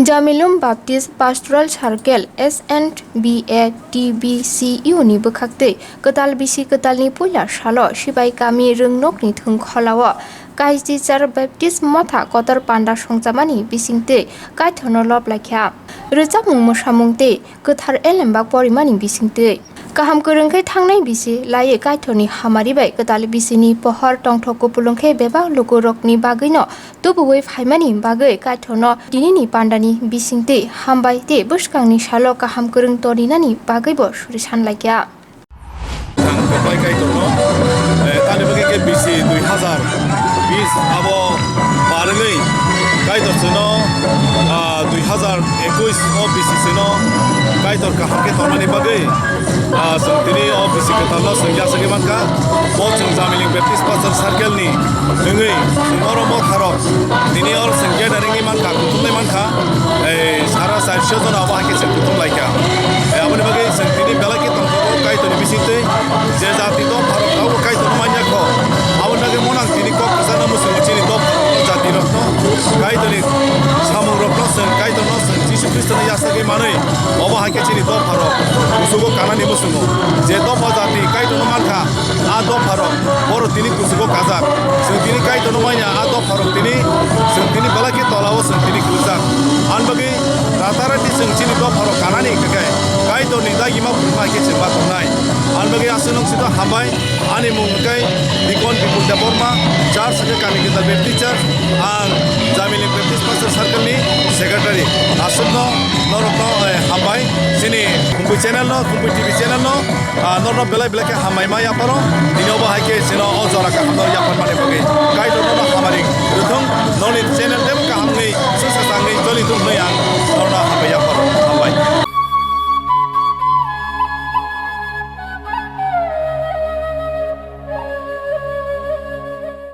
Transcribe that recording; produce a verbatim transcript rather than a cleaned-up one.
Jamilum Baptist Pastoral Circle, S N B A T B C U ni bwkhaktwi kwtal bisi kwtalni puila salo Sibai kami Rwngnokni thwngkholao Kaichichar Baptist Motha kotor panda songchamani bisingtwi Kaitorno lob laikha. Rwchapmung mwsamung tei kwthar elembak porimani bisingtwi kaham kwrwng khe thangnai bisi laiwi Kaitorni hamari bai kwtal bisini pohor tongthok kupulung khe bebak lukurokni bagwino tubuwi phaimani bagwi Kaitorno tinini pandani bisingtwi hambai tei bwskangni salo kaham kwrwng toninani bagwibo suri san laikha. Ang kwplai Kaitorno, eh, tani bagwi khe bisi dui hazar bis abo barwngwi Kaitor chwngno, ah, dui hazar ekuis o bisi chwngno Kaitor kaham khe tongmani bagwi, ah, chwng tini o bisi kwtalno chwng yachagwi mankha. Bo chwng Jamiling Baptist Pastor Circle ni wngwi chwng oro motharok tini oro chwng gathering wngwi mankha, kuthumnai mankha. Ei, sara chairso jona abo hai khe chwng kuthum laikha. Ei, aboni bagwi chwng tini belai khe tongthogo Kaitorni bisingtwi. Je jati dopharok tabuk Kaitorno manya kho. Aboni bagwi monang tini kok kwchangno muchungo chini dopharokno, jatirokno, Kaitorni samungrokno chwng, Kaitorno chwng Jisu Khristoni yachagwi manwi. Obo hai khe chini dopharok kuchugo kanani muchungo. Je dopha jati Kaitorno mankha, a dopharok, borok tini kuchugo kajak. Chwng tini Kaitorno manya, a dopharok tini, chwng tini belai khe tolao chwng tini kwrwkjak. Ani bagwi ratarati chwng chini dopharok kanani hwnkhe Kaitorni dagima phunukma hai khe chwng ma tongnai. Ani bagwi aswk nung sito hambai, ani mung hwnkhe Deacon Bipul Debbarma, church hwnkhe Kami Kwtal Baptist Church, ang Jamili Baptist Pastor Circle ni secretary. Aswkno norokno, eh, hambai, chini Khumpui channel no, Khumpui T V channel no, ah, norokno belai belai khe hambai ma yapharo, tini obo hai khe chwngno o jora kaham no yapharmani bagwi. Kaitor